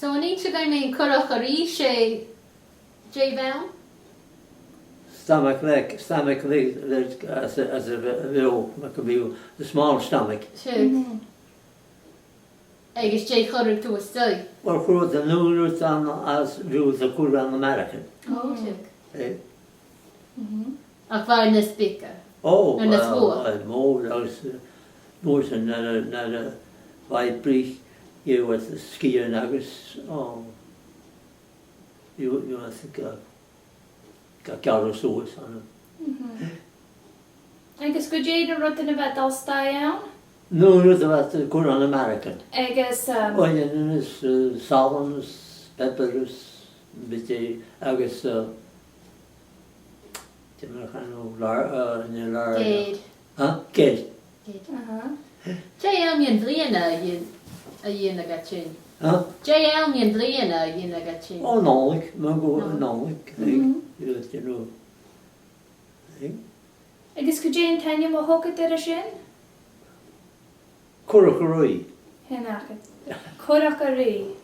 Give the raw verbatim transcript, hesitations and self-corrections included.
So an innis thu dhuinn mu dheidhinn currac a' rìgh, 's e dè bh' ann? Stamag bheag, stamag bheag, like, as a, as a bh-, bheag, mar gum biodh, the small stomach. Seadh. Mhm. Agus dè chuireadh tu a-staigh? Well, chuireadh an aon rud ann as a bhiodh iad a' cur ann am Ameireagan. Ò, seadh. Eh? Mhm. Ach bha e nas bige? Ò, no nas mhotha? Well, eh, mòr agus, eh, mòr sin nuair a, nuair a bha e brith, you know, with the skin agus, oh, you, you know, I think, uh, ga gearradh suas ann. Mhm. Agus gu dè na rudan a bha a' dol a-staigh ann? An aon rud a bha iad a' cur ann am Ameireagan. Agus, um, onion is, uh, salann is, pepper is, bit, eh, agus, uh, dè mar a chanas iad, lar-, uh, no lar-, geir. Huh? Geir. Geir. Aha. Dè àm dhen bhliadhna a dhèan-, a dhèanadh iad sin? Huh? Dè àm dhen bhliadhna a dhèanadh iad sin? Ò, Nollaig, mar gum biodh Nollaig. Nollaig, eh, mhm, you know. Eh? Agus gu dè an t-ainm a th' agad air sin? Currac a' Rìgh. Sin agad. Currac a' Rìgh.